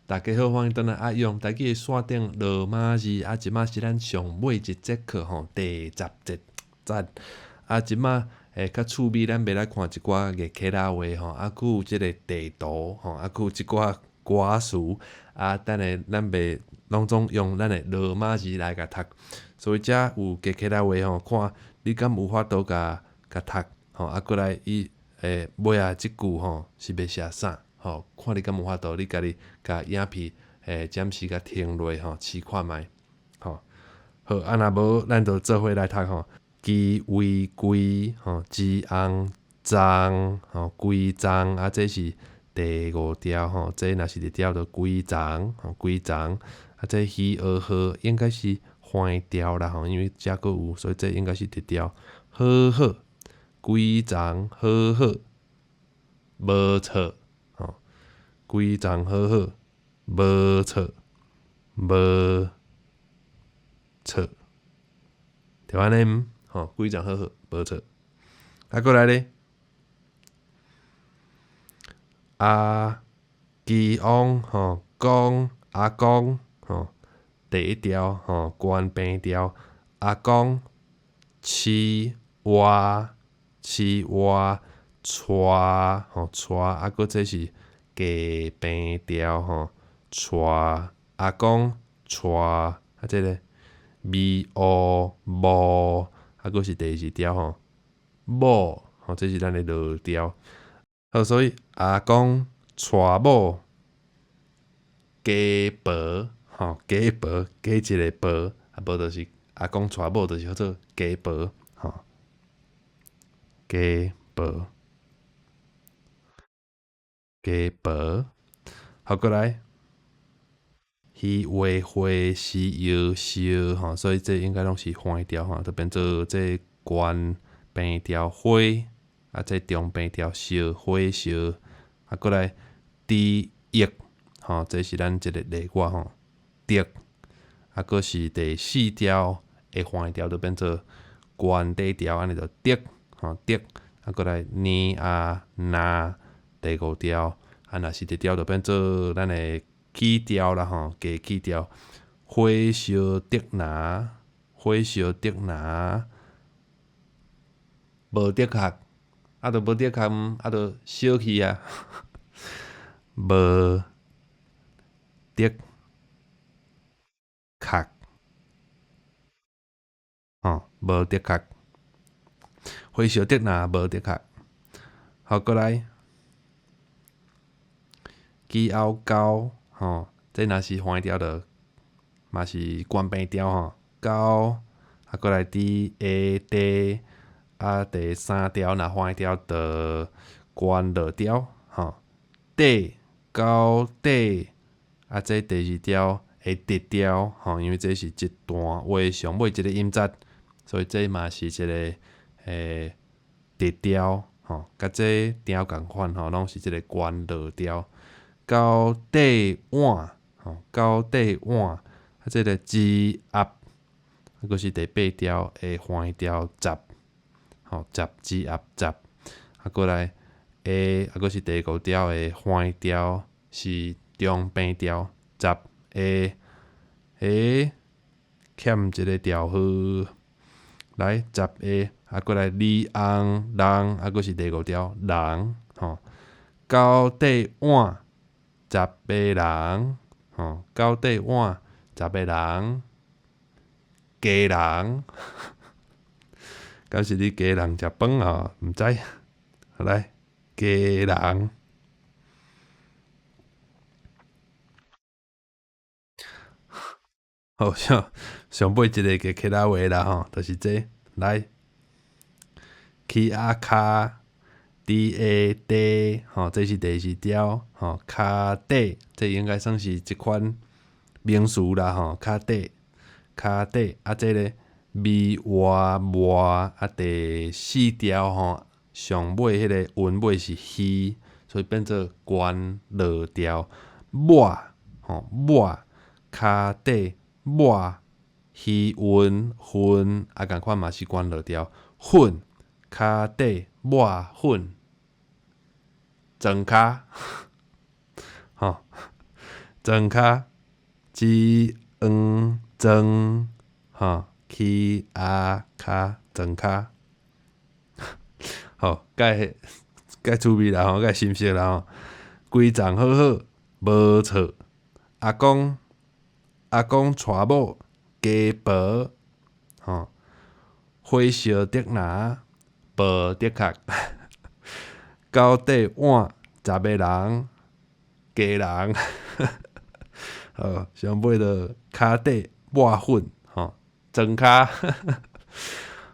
大家好，歡迎轉來阿用台語的線頂羅馬字。啊，這馬是咱上尾一節課吼，第10節，讚。啊，這馬較趣味，咱欲來看一寡月客仔話吼，啊，閣有這个地圖吼，啊，閣有一寡歌詞。啊，等下咱欲攏總用咱的羅馬字來共讀，所以遮有月客仔話吼，看你敢有法度共共讀吼，啊，過來伊尾仔這句吼是欲寫啥？吼，看你敢有法度，你家己共影片暫時共停落吼，試看覓吼。好，啊若無，咱就做伙來讀吼。基為規吼，之翁鬃吼，規鬃啊，這是第五調吼，這若是日調就規鬃吼，規鬃啊，這魚學號應該是橫調啦吼，因為遮閣有，所以這應該是直調。好好，規鬃好好，無錯。規鬃好好，無錯，無錯，著按呢毋？吼，規鬃好好，無錯。啊，閣來咧，阿基翁吼，公阿公吼，第一調吼，懸平調，阿公飼活飼活娶吼娶，啊，閣這是低平調吼，娶阿公娶啊，這个咪烏無啊，閣是第二調吼，某吼，這是咱的落調。好，所以阿公娶某加婆吼，加婆加一个婆，啊無就是阿公娶某就是叫做加婆吼，加婆。加婆，好，閣來，魚畫花是藥燒吼，所以這應該攏是橫調吼，就變做這懸平調花，啊，這中平調燒火燒，啊，閣來豬翼吼，這是咱一个例外吼，竹，啊，閣是第四調的橫調，就變做懸底調，按呢就竹吼竹，啊，閣來年啊若。第五調，啊，若是直調就變做咱的起調啦吼，加起調。火燒竹林，火燒竹林，無的確，啊，著無的確，啊，著燒去啊，無的確，吼，無的確，火燒竹林無的確，好，閣來。基拗溝吼，這若是橫調就嘛是懸平調吼，溝啊，閣來 D A D 啊，第三調若橫調就懸落調吼，底溝底啊，這第二調的直調吼，因為這是一段話上尾一个音節，所以這嘛是一个直調吼，佮這調仝款吼，攏是這个懸落調。溝底碗，吼，溝底碗，啊，這个枝鴨，啊，閣是第八調的橫調十，吼，十枝鴨十，啊，閣來下，啊，閣是第五調的橫調是中平調十下，欠一个調號，來十下，啊，閣來李翁人，啊，閣是第五調人，吼，溝底碗。十个人，吼，溝底碗，十个人，家人，敢是你家人食飯吼？毋知，來，家人，好，上上尾一个加客仔話啦吼，就是這個，來，起仔跤。D A D 吼，這是第二調吼，跤底，這應該算是一款名詞啦吼，跤底，跤底，啊，這个咪活抹啊，第四調吼，上尾彼个韻尾是虛，所以變做懸落調，抹吼抹，跤底抹，虛韻粉啊，仝款嘛是懸落調，粉，跤底抹粉。庄跤，吼，庄跤，膣黃庄吼，起阿跤庄跤，好，蓋蓋趣味啦吼，蓋心熟啦吼，規叢好好，無錯。阿公阿公娶某，家婆吼，火燒竹籃，無的確，九塊碗十个人，家人，好，上尾就跤底抹粉吼，庄跤，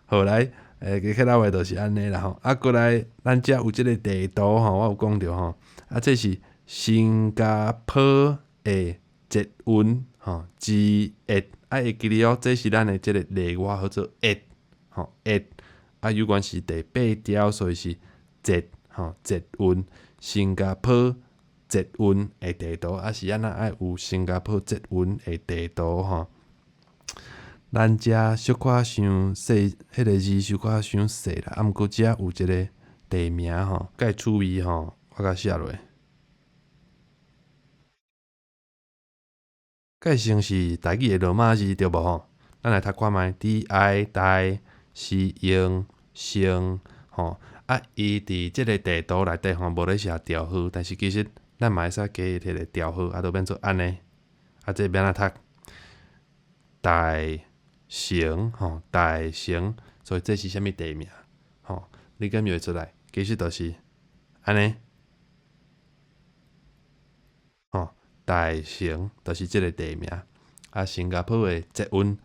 好來，欸，客家話就是按呢啦吼。啊，閣來，咱遮有這个地圖吼，我有講著吼。啊，這是新加坡的捷運吼之一。啊，會記得哦，這是咱的這个例外號做一吼一。啊，有關是第八條，所以是捷吼捷運新加坡捷運的地圖。啊，是按怎愛有新加坡捷運的地圖吼？咱遮小可傷細，彼个字小可傷細啦。啊，毋過遮有一个地名吼，蓋趣味吼，我共寫落。蓋先是台語的羅馬字對無吼？咱來讀看覓，D I 台 C 英成吼。啊，伊佇這个地圖內底吼，無咧寫調號，但是其實咱嘛會使加彼个調號，啊，就變做按呢。啊，這欲按怎讀？大成吼，大成，所以這是啥物地名？吼，你敢認會出來？其實就是按呢，吼，大成就是這个地名。啊，新加坡的捷運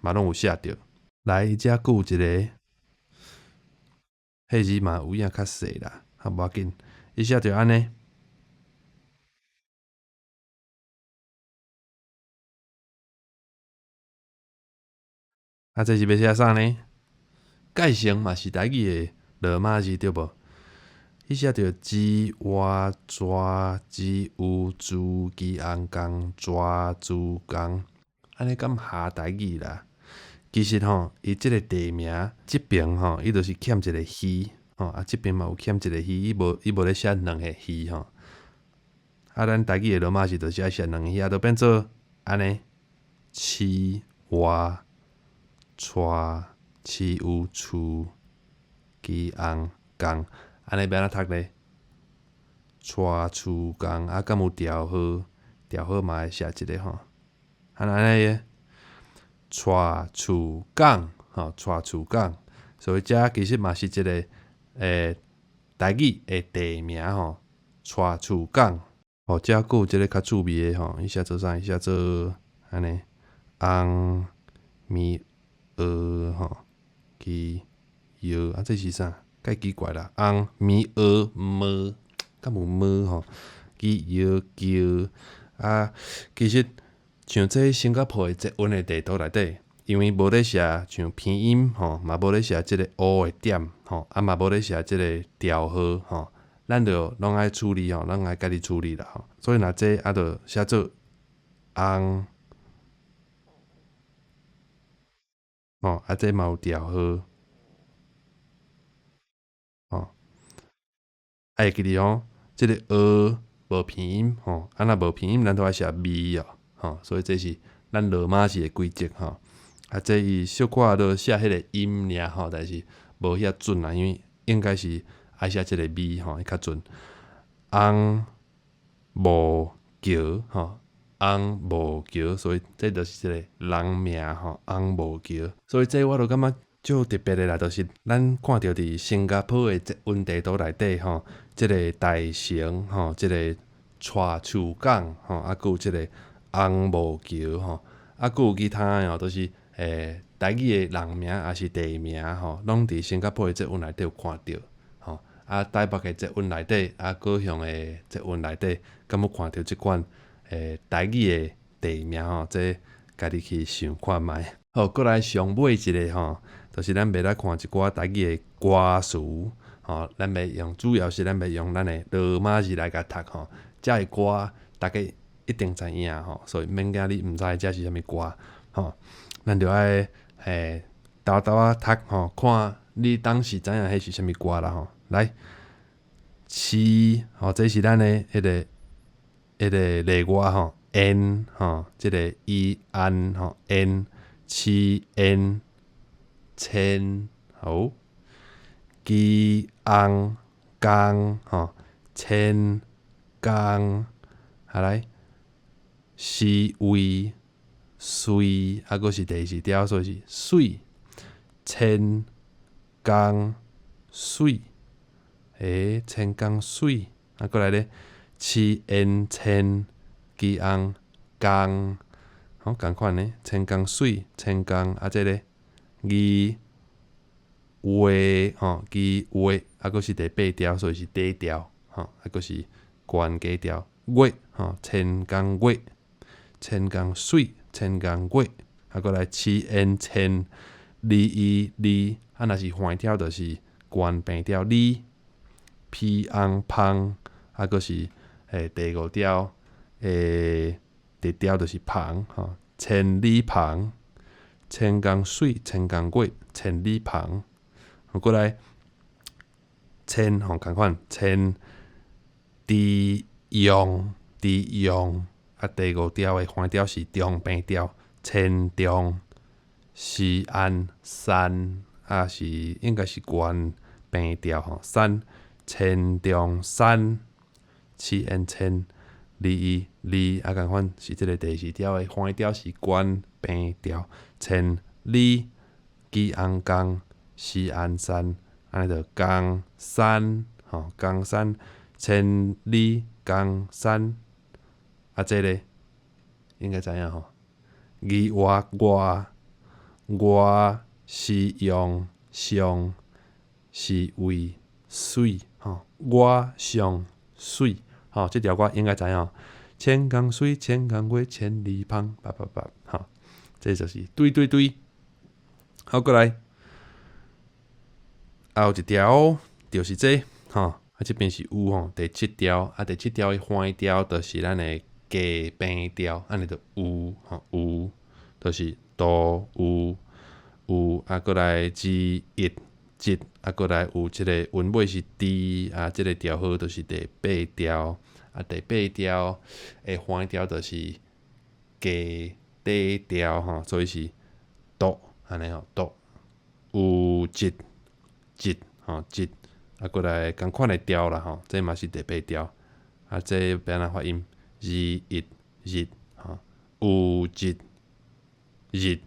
嘛攏有寫著。來，伊遮閣有一个，彼字嘛有影較細啦，啊，無要緊，伊寫著按呢。啊，這是欲寫啥呢？蓋成嘛是台語的羅馬字對無？伊寫著膣活蛇膣有珠雞紅公蛇珠公，按呢敢合台語啦？其實吼，伊這个地名這爿吼，伊就是欠一个魚吼，啊，這爿嘛有欠一个魚，伊無伊無咧寫兩個魚吼。啊，咱台語的羅馬字就是愛寫兩個魚，啊，就變做按呢，膣活。帶飼有厝基紅公，按呢欲按怎讀咧？帶厝公啊，敢有調號？調號嘛會寫一个吼，按呢帶厝港吼，帶厝港，所以遮其實嘛是一个台語的地名吼，帶厝港。哦，遮閣有一个較趣味的吼，伊寫做啥？伊寫做按呢紅米。吼，基藥啊，這是啥？蓋奇怪啦，紅米蚵毛，敢有毛吼？基藥橋啊，其實像這新加坡的捷運的地圖內底，因為無咧寫像拼音吼，嘛無咧寫這个烏的點吼，啊嘛無咧寫這个調號吼，咱就攏愛處理吼，攏愛家己處理啦吼。所以若這啊，就寫做紅。吼，啊，這嘛有調號，吼，啊會記得吼，這个蚵無拼音吼，啊若無拼音，咱都愛寫 V 哦，吼，所以這是咱羅馬字的規則吼。啊，這伊小可都寫彼个音爾吼，但是無遐準啦，因為應該是愛寫這个 V 吼，會較準。紅無橋吼。紅無橋，所以這就是一个人名吼，紅無橋。所以這我就感覺足特別的啦，就是咱看著佇新加坡的捷運地圖內底吼，這个大城吼，這个蔡厝港吼，啊，閣有這个紅無橋吼，啊，閣有其他的吼，都是台語的人名抑是地名吼，攏佇新加坡的捷運內底有看著吼。啊，台北的捷運內底，啊，高雄的捷運內底，敢有看著這款？台語的地名吼，這家己去想看覓。好，閣來上尾一个吼，就是咱欲來看一寡台語的歌詞吼，咱欲用，主要是咱欲用咱的羅馬字來共讀吼。遮的歌大家一定知影吼，所以免驚你毋知這是啥物歌吼。咱就愛沓沓仔讀吼，看你當時知影彼是啥物歌啦吼。來，飼吼，這是咱的彼个。彼个例外吼，煙吼，這个伊安吼煙，飼煙千好，雞翁工吼千工，啊來思維隨，啊閣是第四調，所以是媠，千工媠，千工媠，啊閣來咧，飼煙千雞翁工，好仝款呢，千工媠，千工啊這个字畫吼，字畫，啊閣是第八調，所以是底調，吼，啊閣是懸低調，月吼，千工月，千工媠，千工月，啊閣來飼煙千，字伊字，啊若是橫調就是懸平調字，皮翁芳，啊閣是第五調直調就是芳吼，千里芳，千工媠，千工月，千里芳，閣來千吼仝款千豬用豬用，啊第五調的橫調是中平調，千中思安山，啊是應該是懸平調吼，山千中山，飼煙千字伊字，啊仝款是這个第四調的橫調是懸平調，千里雞翁工思安山，按呢就江山吼，江山千里江山，啊這个應該知影吼，字活外外是用上是為媠吼，我上媠吼，這條歌應該知影。千工媠，千工月，千里芳，叭叭叭，吼，這就是對對對。好，過來，後一條就是這吼，啊這邊是有吼，第七條，啊第七條的橫調就是咱的低平調，按呢就有吼有，就是哆有有，啊過來之一一，啊過來有這个韻尾是 D，啊這个調號就是第八調，啊第八調的橫調就是低底調吼，所以是哆，按呢吼哆，有一一吼一，啊過來仝款的調啦吼，這嘛是第八調，啊這欲按怎發音？二一日吼，有一日，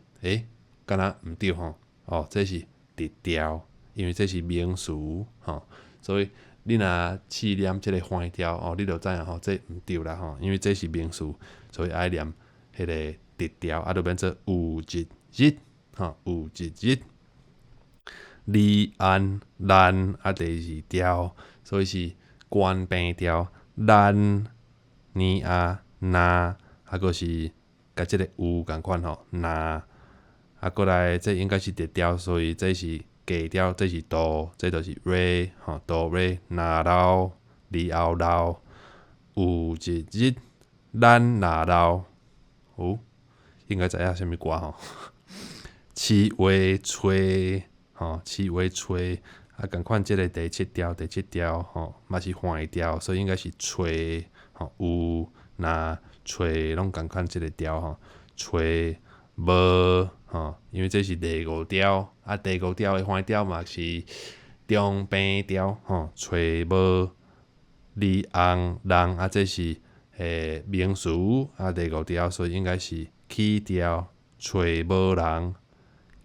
敢若毋對吼，哦，這是直調，因為這是名詞吼，所以你若試念這个橫調哦，你就知影吼，這毋對啦吼，因為這是名詞，所以愛念彼个直調，啊，就變做有一日吼，有一日，離岸咱啊第二調，所以是懸平調，咱年啊若，啊閣是共這个有仝款吼，若，啊過來這應該是直調，所以這是低調，這是哆，這就是 re 吼，哆 re 若老離後老，有一日咱若老，有應該知影啥物歌吼？飼畫揣吼，飼畫揣，啊仝款這个第七調，第七調吼嘛是橫調，所以應該是揣吼，有若揣攏仝款這个調吼，揣無吼，因為這是第五調，啊第五調的橫調嘛是中平調吼，揣無離翁人，啊這是名詞，啊第五調，所以應該是起調，揣無人，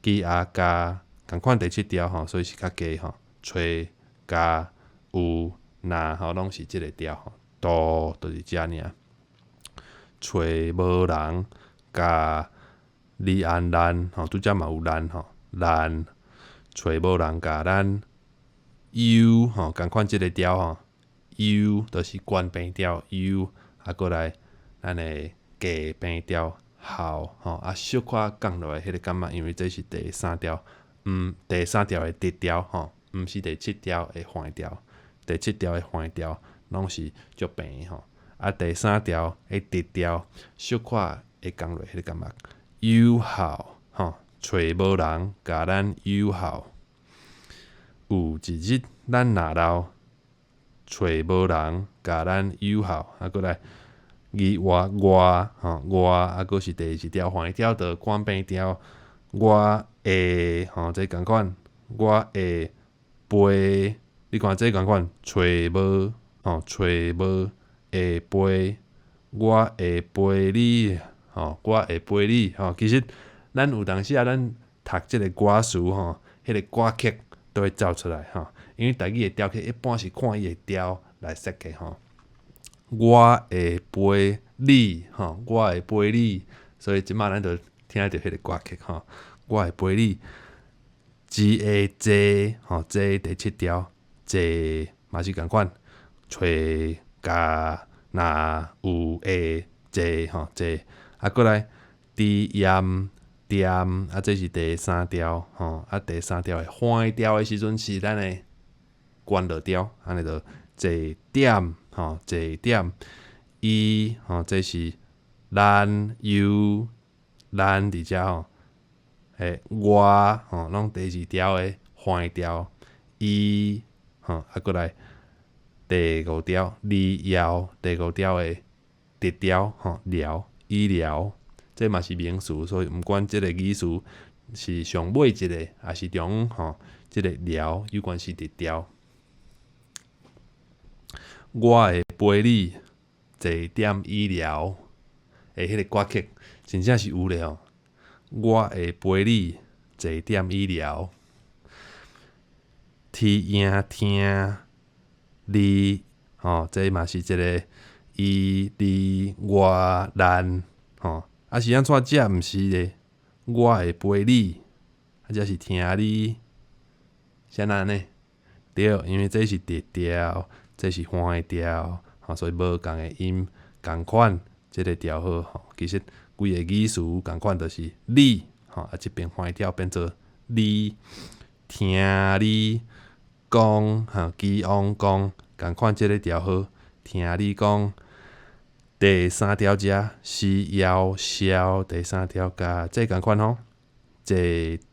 雞鴨加仝款第七調吼，所以是較低吼，揣加有若吼攏是這个調吼，哆就是遮爾，揣無人共離岸咱吼，拄才嘛有咱吼，咱揣無人共咱憂吼，仝款這个調吼，憂就是懸平調憂，啊過來咱的低平調號吼，啊小可降落來彼个感覺，因為這是第三調，第三調的直調吼，毋是第七調的橫調，第七調的橫調攏是足平的吼，啊第三調的直調小可會降落彼個感覺，友好吼，揣無人共咱友好，有一日咱若老，揣無人共咱友好，啊過來字外外吼外，啊，閣是第二調橫調就關平調，我會吼這仝款，我會陪，你看這仝款，揣無吼揣無會陪，我會陪你吼，我會陪你吼。其實咱有當時啊，咱讀這个歌詞吼，彼个歌曲都會走出來吼，因為台語的調曲一般是看伊的調來設計吼。我會陪你吼，我會陪你，所以這擺咱就聽著彼个歌曲吼，我會陪你。一个坐吼，坐第七調，坐嘛是仝款，揣共若有會坐吼坐，啊閣來滴鹽點，啊這是第三調吼，啊第三調的橫調的時陣是咱的關落調，按呢就坐點吼，坐點伊吼，這是咱有咱佇遮吼，欸我吼，攏第二調的橫調，伊吼，啊閣來第五調你要第五調的直調吼，療醫療，這嘛是名詞，所以毋管這个語詞是上尾一个，抑是中吼，這个療有關是直調。我會陪你坐點醫療，欸，彼个歌曲真正是有咧吼。我會陪你坐點醫療，天影聽你吼，這嘛是一个伊、你、我、咱吼，啊是按怎這毋是咧？我會陪你，啊這是聽你，是按怎呢？對，因為這是直調，這是橫調，吼，所以無仝的音，仝款，這个調號吼，其實規个語詞仝款就是你，吼，啊這邊橫調變做你，聽你講，吼，基翁講，仝款這个調號，聽你講。第三調遮是枵痟，第三調共這仝款吼，坐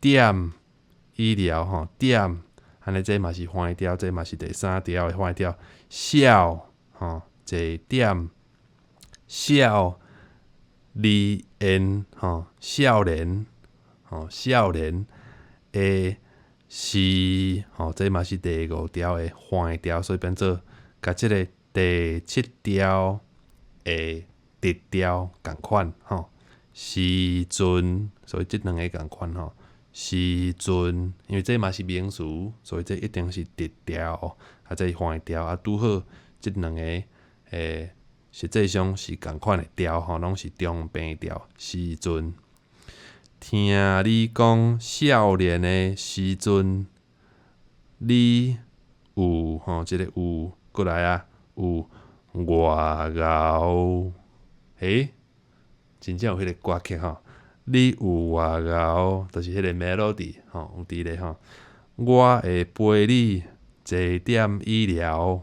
點醫療吼點，按呢這嘛是橫調，這嘛是第三調的橫調，痟吼坐點少年吼少年吼少年的時吼，這嘛是第五調的橫調，所以變做共這个第七調的直調仝款吼，時陣，所以這兩个仝款吼，時陣，因為這嘛是名詞，所以這一定是直調，啊，這是橫調，啊，拄好這兩個實際上是仝款的調吼，攏是中平調。時陣，聽你講少年的時陣，你有吼，這个有閣來啊，有偌𠢕，欸，真正有彼个歌曲吼，你有偌𠢕，就是彼个 melody 吼，有佇咧吼。我會陪你坐點醫療，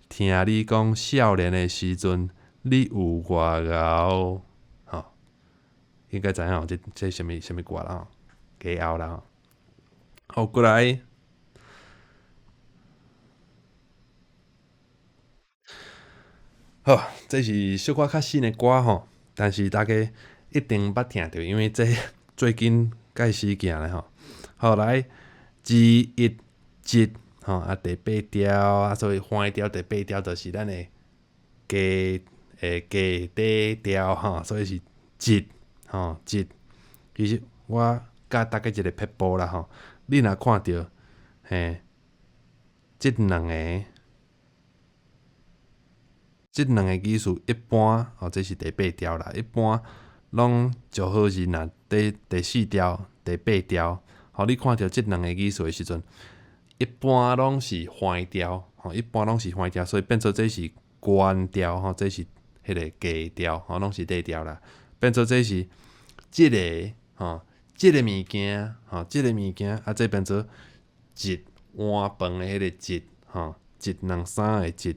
聽你講少年的時陣，你有偌𠢕，吼，應該知影這這啥物啥物歌啦吼，加後啦吼。好，過來。好，這是小可較新的歌吼，但是大家一定捌聽著，因為這最近蓋事件咧吼。好，來，一、一、一，吼啊，第八調啊，所以橫調第八調就是咱的低低底調吼，所以是一吼一。其實我教大家一个撇步啦吼，你若看著嘿，這兩个。這兩个語詞一般，吼，這是第八調啦。一般攏就好是若第第四調、第八調，吼，你看著這兩个語詞的時陣，一般攏是橫調，吼，一般攏是橫調，所以變做這是懸調，吼，這是彼个低調，吼，攏是低調啦。變做這是這个，吼，這个物件，吼，這个物件，啊，這變做一碗飯的彼个一，吼，一兩三的一。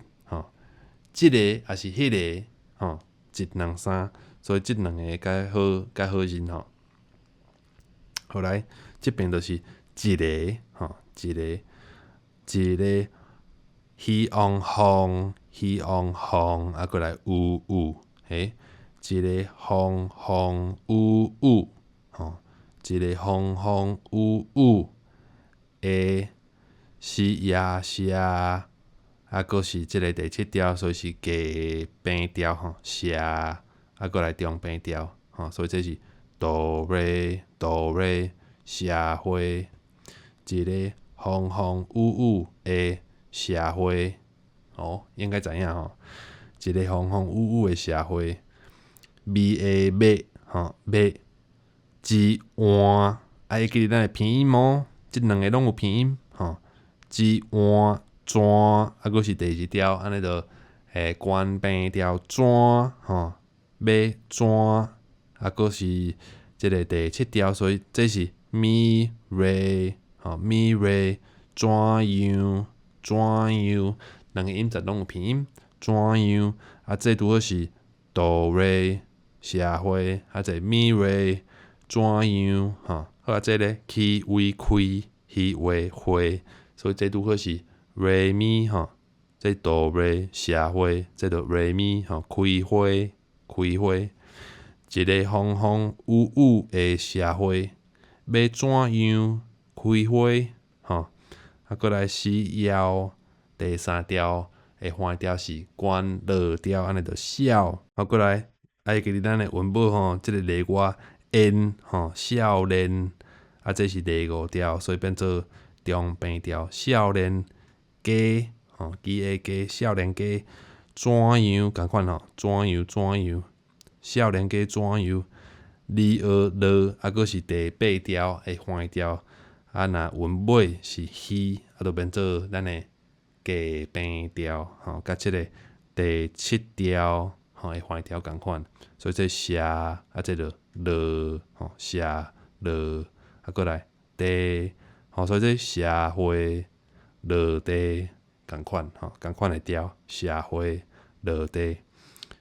這个抑是彼个，吼，一兩三，所以這兩个較好較好認吼。後來這邊就是一个，吼，一个，一个希望風，希望風，啊，閣來有有，欸，一个風風雨雨，吼，一个風風雨雨的是也社，啊，閣是這个第七調，所以是低平調吼，社，啊，閣來中平調，吼，所以這是哆來哆來社會，一个風風雨雨的社會，哦，應該知影吼，一个風風雨雨的社會，味的欲，吼，欲一換，啊，會記得咱的拼音無？這兩个攏有拼音，吼，一換怎，啊，閣是第二調，按呢就懸平調怎，吼，欲怎，啊，閣是這个第七調，所以這是咪來，吼，咪來怎樣怎樣，兩个音節攏有拼音，怎樣，啊，這拄好是哆來社會，啊，這咪來怎樣，吼，好啊，這个起位開，彼話會，所以這拄好是來咪吼，這哆來社會，這就來咪吼，開花開花，一个風風雨雨的社會，欲怎樣開花，吼，啊，閣來需要第三調的橫調是懸落調，按呢就痟，啊，閣來，啊，會記得咱的韻母吼，這个例外緣吼，少年，啊，這是第五調，所以變做中平調，少年家，吼，基的家，少年家，怎樣仝款吼，怎樣怎樣，少年家怎樣，離學落，啊，閣是第八調的橫調，啊，若韻尾是彼，啊，就變做咱的低平調，吼，佮這个第七調吼的橫調仝款，所以這社，啊，這就落，吼，社落，啊，閣來地，吼，所以這社會落地仝款，吼，仝款的調，社會落地，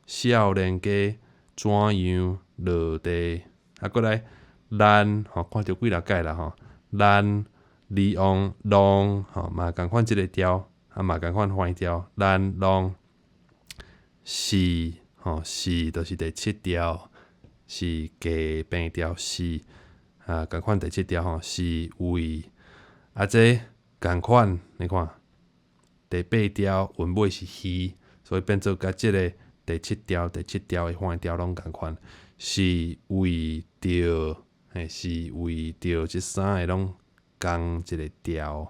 少年家怎樣落地，啊，閣來咱，吼，看著幾若擺啦，吼，咱利用浪，吼，嘛仝款這个調，啊，嘛仝款橫調，咱攏是，吼，是就是第七調，是低平調，是，啊，仝款第七調吼，是為，啊，這仝款，你看，第八調韻尾是彼，所以變做佮這个第七調、第七調的橫調攏仝款，是為著，嘿，是為著這三个攏仝一个調，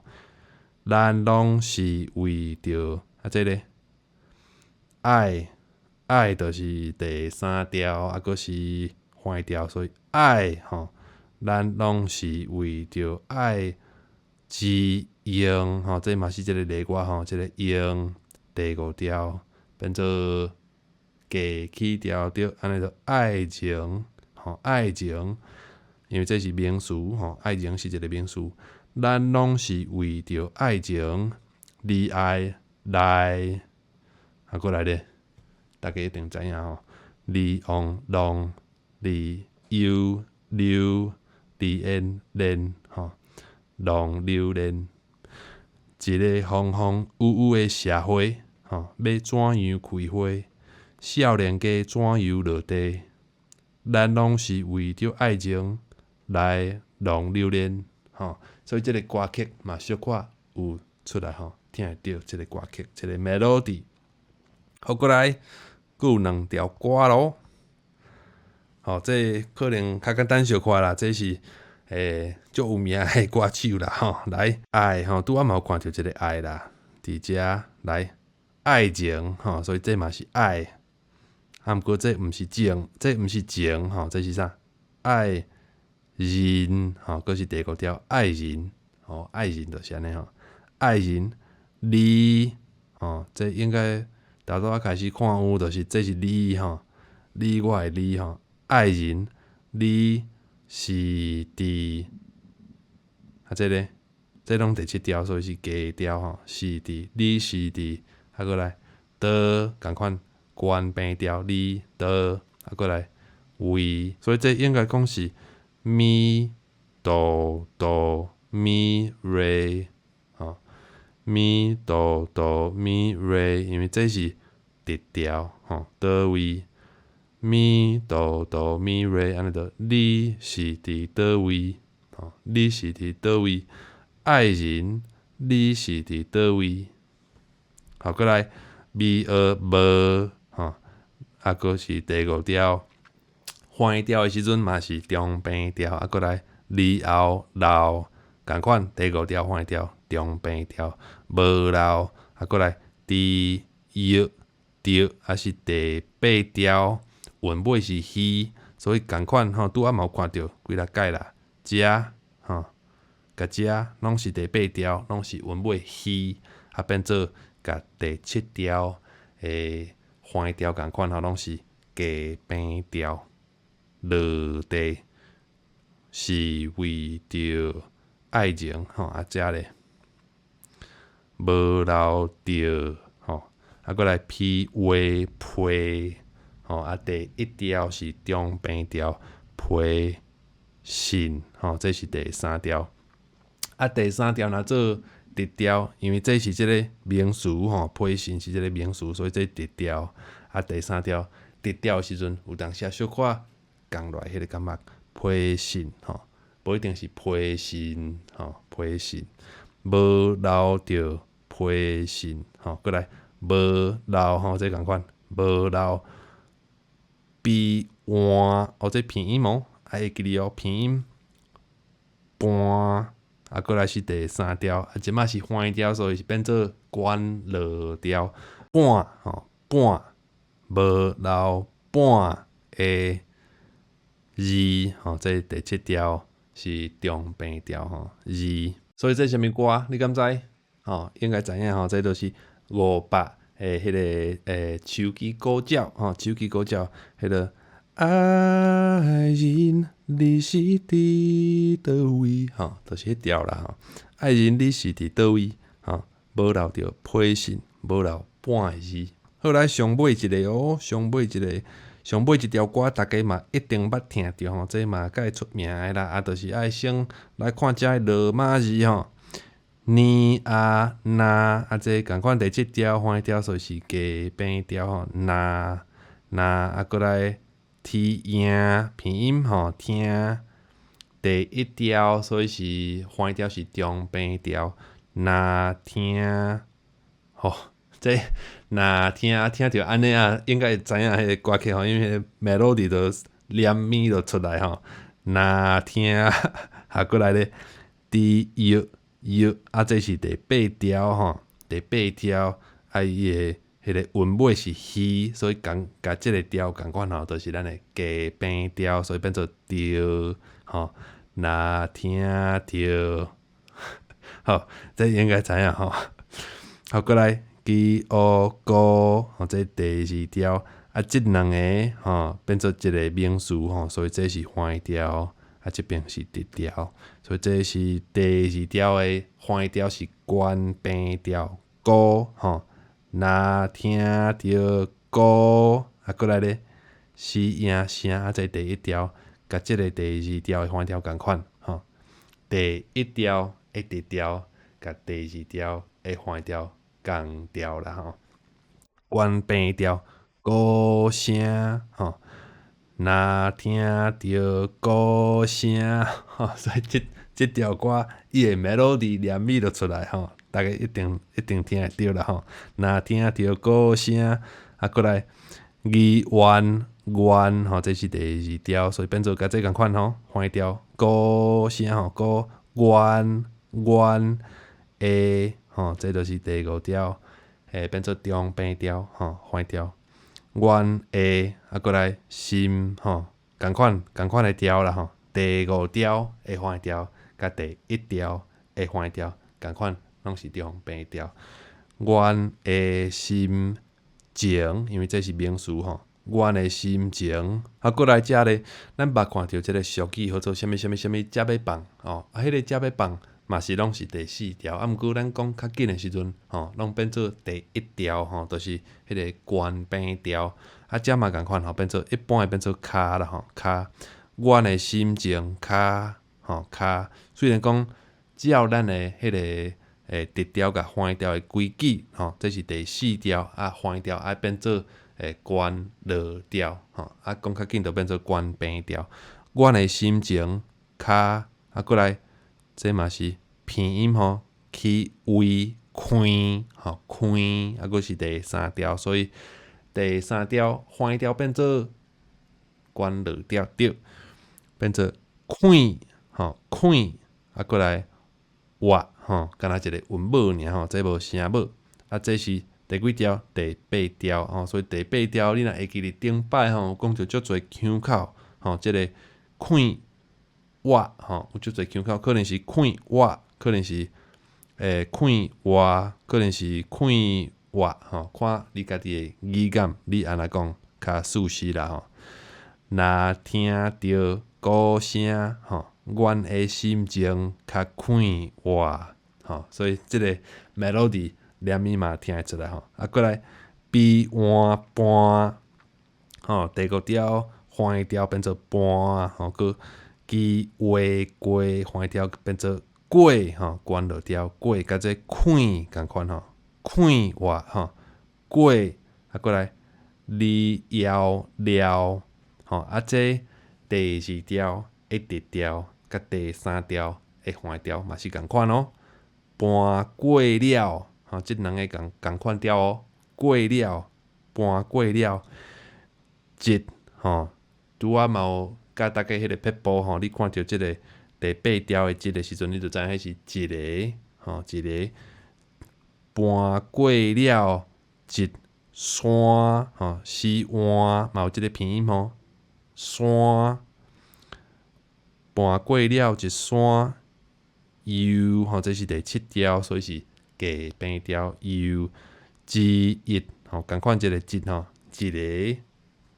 咱攏是為著，啊，這个愛，愛就是第三調，啊，閣是橫調，所以愛吼，咱攏是為著愛之用吼，這嘛是一个例外吼，這个用第五調變做低起調對，按呢就愛情吼，愛情，因為這是名詞吼，愛情是一個名詞，咱攏是為著愛情而愛來，啊，閣來咧，大家一定知影吼，離往浪，離憂溜，離緣連吼，浪流連，一个風風雨雨的社會，吼，欲怎樣開花？少年家怎樣落地？咱攏是為著愛情來浪流連，吼，所以這个歌曲嘛小可有出來吼，聽會著這个歌曲，這个 melody。好，閣來，閣有兩條歌囉。吼，這可能較簡單小可啦，這是足有名的歌手啦，吼，來愛吼，拄仔嘛有看著這个愛啦，佇遮來愛情吼，所以這嘛是愛。啊，毋過這毋是情，這毋是情吼，這是啥？愛人吼，閣是第五調愛人吼，愛人就是按呢吼，愛人你吼，這應該頭拄仔開始看有，就是這是你吼，你我的你吼，愛人你是佇啊，這个這攏第七調，所以是低調吼，是佇你是佇啊，閣來佗仝款。懸平調，你佗啊，閣來位，所以這應該講是咪哆哆咪來，吼，咪哆哆咪來，因為這是直調，吼，佗位咪哆哆咪瑞，按呢就你是佇佗位？吼，你是佇佗位？愛人，你是佇佗位？好，過來咪學無，吼，啊，閣是第五調，橫調的時陣嘛是中平調，啊，過來離後留，仝款第五調橫調中平調，無留，啊，過來佇藥著，啊是第八調，韻尾是虛，所以仝款吼，拄仔嘛有看著幾若擺啦，遮吼，共遮攏是第八調，攏是韻尾虛，啊變做共第七調的橫調仝款吼，攏是低平調落地，是為著愛情吼，啊遮咧無留著吼，啊閣來批話批吼，啊第一調是中平調批信吼，這是第三調。啊第三調若做直調，因為這是這个名詞吼，批信是這个名詞，所以這直調。啊第三調直調的時陣，有當時小可降落來彼个感覺，批信吼，無一定是批信吼，批信無留著批信吼，閣來無留吼，這仝款無留悲換哦，這拼音哦，愛會記得哦，拼音搬，啊，閣來是第三調，啊，這擺是橫調，所以是變做懸落調半吼半無留半的字吼，這第七調是中平調吼字，所以這啥物歌？你敢知？吼，應該知影吼，這就是伍佰的彼个手機呼叫吼，手機呼叫彼个愛人你是佇佗位？吼，就是彼條啦吼。愛人你是佇佗位？吼，無留著批信，無留半个字。好，來上尾一個哦，上尾一個，上尾一條歌，大家嘛一定捌聽著吼，這嘛蓋出名的啦。啊，就是愛先來看遮的羅馬字吼，呢啊那啊，這仝款第七調橫調，所以是低平調吼。那那啊，閣來聽拼音吼，聽第一調，所以是橫調是中平調。若聽吼，這若聽聽著按呢啊，應該會知影彼个歌曲吼，因為彼个 melody 就連咪就出來吼。若聽啊，閣來咧，佇藥藥啊，這是第八調吼，第八調啊，伊的彼个韻尾是虛，所以仝共這个調仝款吼，就是咱的低平調，所以變做著吼。若聽著，好，這應該知影吼。好，閣來基烏高，吼，這第二調啊，這兩個吼變做一个名詞吼，所以這是橫調，啊，這邊是直調，所以這是第二調的橫調是懸平調高吼。若聽著歌，啊，閣來咧，死贏聲啊，這第一調，共這个第二調的橫調仝款吼。第一調的直調，共第二調的橫調仝調啦吼。懸平調鼓聲吼，若聽著鼓聲吼，所以這這條歌伊的 melody 連咪就出來吼，大家一定一定聽會著啦吼。若聽著鼓聲，啊，閣來議員願吼，這是第二調，所以變做共這仝款吼，橫調鼓聲吼，鼓願願的吼，這就是第五調，變做中平調吼，橫調願的啊，閣來心吼，仝款仝款的調啦吼，第五調的橫調，共第一調的橫調仝款，攏是中平調。阮的心情，因為這是名詞吼，阮的心情。啊，閣來遮咧，咱捌看著這个俗語，號做啥物啥物啥物，才欲放吼，啊，彼个才欲放嘛是攏是第四調，啊，毋過咱講較緊的時陣吼，攏變做第一調吼，就是彼个懸平調。啊，遮嘛仝款吼，變做一般會變做跤啦吼，跤。阮的心情跤吼跤，雖然講照咱的彼个直調共橫調的規矩吼，這是第四調啊，橫調愛變做會懸落調吼，啊講較緊就變做懸平調。阮的心情較啊閣來，這嘛是鼻音吼，去胃開吼開，啊閣是第三調，所以第三調橫調變做懸落調對，變做開吼開，啊閣來活吼，敢若一個韻母爾吼，這無聲母，啊這是第幾調？第八調吼，所以第八調你若會記得頂擺吼，有講著足濟腔口吼，這个開活吼，有足濟腔口，可能是開活，可能是開活，可能是開活吼，看你家己的語感，你按怎講較舒適啦吼。若聽著鼓聲吼，阮的心情較快活吼，所以這个 melody 連咪嘛聽會出來吼。啊，閣來悲換伴吼，第五調橫調變做伴吼，閣機話過橫調變做過吼，懸落調過，佮這快仝款吼，快活吼，過啊，閣來你枵了吼，啊，這第二調的直調佮第三調的橫調嘛是仝款哦。搬過了吼，這兩个仝仝款調哦。過了，搬過了，一吼，拄仔嘛有教大家彼个撇步吼，你看著這个第八調的一的時陣，你就知影彼是一个吼，一个搬過了一山吼，是換嘛有這个鼻音吼，山搬過了一山又吼，這是第七調，所以是低平調又之一吼，仝款這个一吼，一个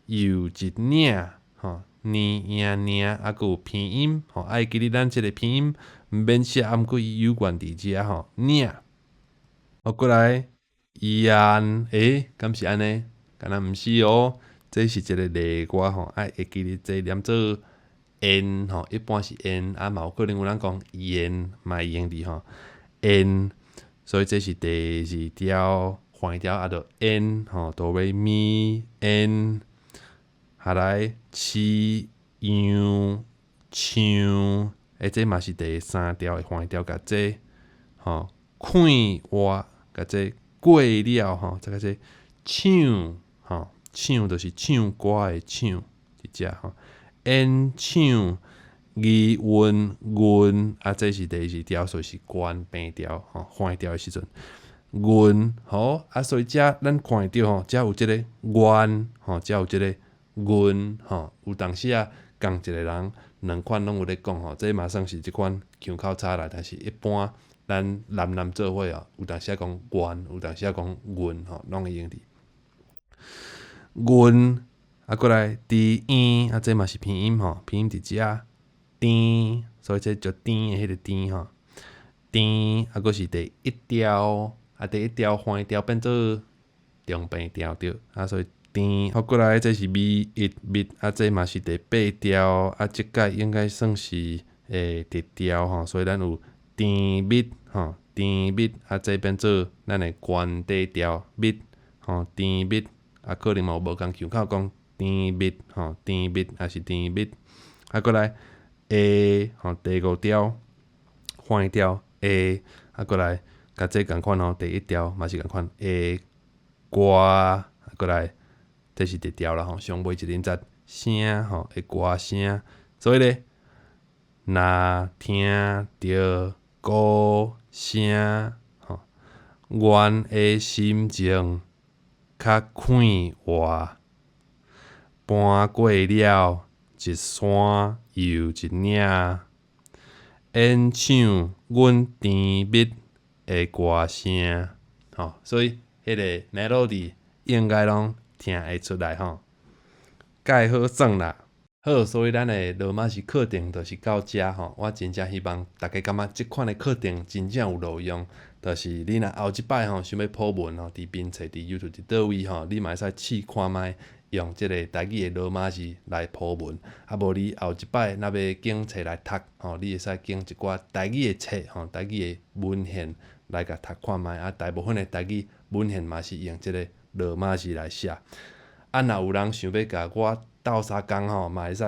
又一嶺吼，呢影嶺啊，閣有鼻音吼，愛記得咱這个鼻音毋免寫，啊，毋過伊有關佇遮吼，嶺。好，過來言，欸，敢是按呢？敢若毋是哦，這是一个例外吼，愛會記得這念做緣吼，一般是緣，啊嘛有可能有人講言，嘛會用佇吼緣，所以這是第二調橫調啊，就緣吼，哆來咪緣，下來飼養唱，欸，這嘛是第三調的橫調，共這吼快活，共這過了吼，再共這唱吼，唱就是唱歌的唱，佇遮吼。演唱疑雲雲，啊，這是第二調，所以是懸平調吼，橫調的時陣，雲好啊，所以遮咱看會著吼，遮有這个願吼，遮有這个阮吼，有當時啊，仝一個人兩款攏有咧講吼，這嘛算是這款腔口差啦，但是一般咱男男做伙哦，有當時啊講願，有當時啊講阮吼，攏會用佇阮。啊，過來甜啊，這嘛是鼻音吼，鼻音佇遮甜，所以這就甜的彼个甜吼，甜啊，閣是第一調，啊，第一調橫調變做中平調對，啊，所以甜。好，過來這是咪一密，啊，這嘛是第八調，啊，這擺應該算是直調吼，所以咱有甜蜜吼，甜蜜，啊，這變做咱的懸底調蜜吼，甜蜜，啊，可能嘛有無仝腔口講。甜蜜吼，甜蜜抑是甜蜜，啊，閣來下吼，第五調橫調下，啊，閣來共這仝款吼，第一調嘛是仝款下歌，啊，閣來這是直調啦吼，上尾一音節聲吼，的歌聲，所以咧，若聽著鼓聲吼，阮的心情較快活。搬過了一山又一嶺，演唱阮甜蜜的歌聲，吼，所以彼个 melody 應該攏聽會出來吼，蓋好耍啦。好，所以咱的羅馬字課程就是到遮吼。我真正希望大家感覺這款的課程真正有路用，就是你若後一擺吼想欲鋪文吼，佇評冊、佇 YouTube、佇佗位吼，你嘛會使試看覓用這个台語的羅馬字來鋪文。啊，無你後一擺若欲揀冊來讀吼，你會使揀一寡台語的冊吼，台語的文獻來共讀看覓。啊，大部分的台語文獻嘛是用這个羅馬字來寫。啊，若有人想欲共我鬥相共吼，嘛會使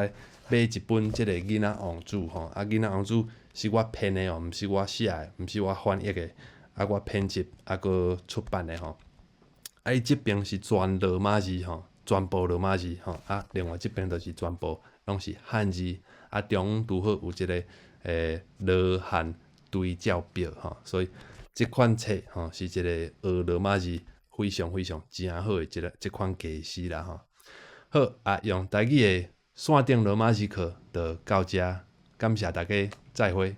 買一本這个囡仔王子吼。啊，囡仔王子是我編的哦，毋是我寫的，毋是我翻譯的，啊，我編輯啊，閣出版的吼。啊，伊這爿是全羅馬字吼，全部羅馬字吼。啊，另外這爿就是全部攏是漢字。啊，中間拄好有一个羅漢對照表吼，所以這款冊吼是一个學羅馬字非常非常誠好的一个這款家私啦吼。好啊，用台語的線頂羅馬字課就到遮，感謝大家，再會。